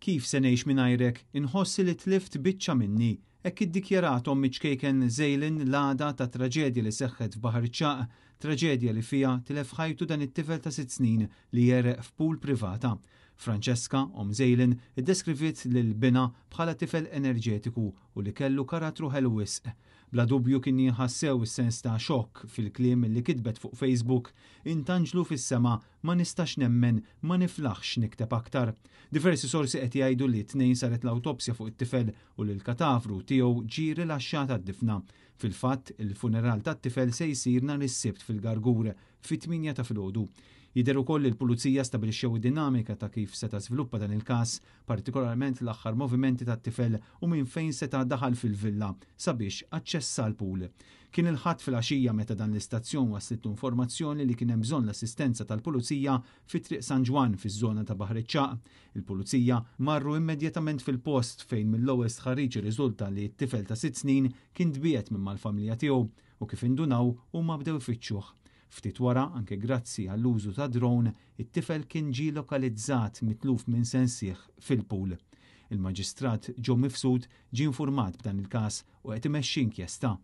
Kif se ngħix mingħajrek, inħoss li tlift biċċa minni. Hekk iddikjarat omm iċ-ċkejken Zaylen l-għada tat-traġedja li seħħet f'Baħar iċ-Ċagħaq, traġedja li fiha tilef ħajtu dan it-tifel ta' sitt snin li għereq f'pool privata. Francesca, omm Zaylen, iddeskriviet lil binha bħala tifel enerġetiku u li kellu karattru ħelu wisq. Bla dubju kien jinħass sew is-sens ta' xokk fil-kliem li kitbet fuq Facebook, Int anġlu fis-sema, ma nistax nemmen, ma niflaħx nikteb aktar. Diversi sorsi qed jgħidu li t-Tnejn saret l-awtopsja fuq it-tifel u li l-katavru tiegħu ġie rilaxxat għad-difna. Fil-fatt, il-funeral tat-tifel se jsir nhar is-Sibt fil-Gargur, fit-tmienja ta' filgħodu. Jidher ukoll li l-Pulizija stabilixxew id-dinamika ta' kif seta' żviluppa dan il-każ, partikolarment l-aħħar movimenti tat-tifel u minn fejn seta' daħal fil-villa sabiex aċċessa l-pool. Kien il-Ħadd filgħaxija meta dan l-istazzjon waslitlu informazzjoni li kien hemm bżonn l-assistenza tal-Pulizija fi Triq San Ġwann fiż-żona ta' Baħar iċ-Ċagħaq. Il-Pulizija marru immedjatament fil-post fejn mill-ewwel stħarriġ irriżulta li t-tifel ta' sitt snin kien tbiegħed minn mal-familja tiegħu u kif indunaw huma bdew ifittxuh. Ftit wara, anke grazzi għall-użu ta' drone, it-tifel kien ġie lokalizzat mitluf minn sensih fil-pool. Il-Maġistrat Joe Mifsud ġie infurmat b'dan il-każ u qed imexxi inkjesta.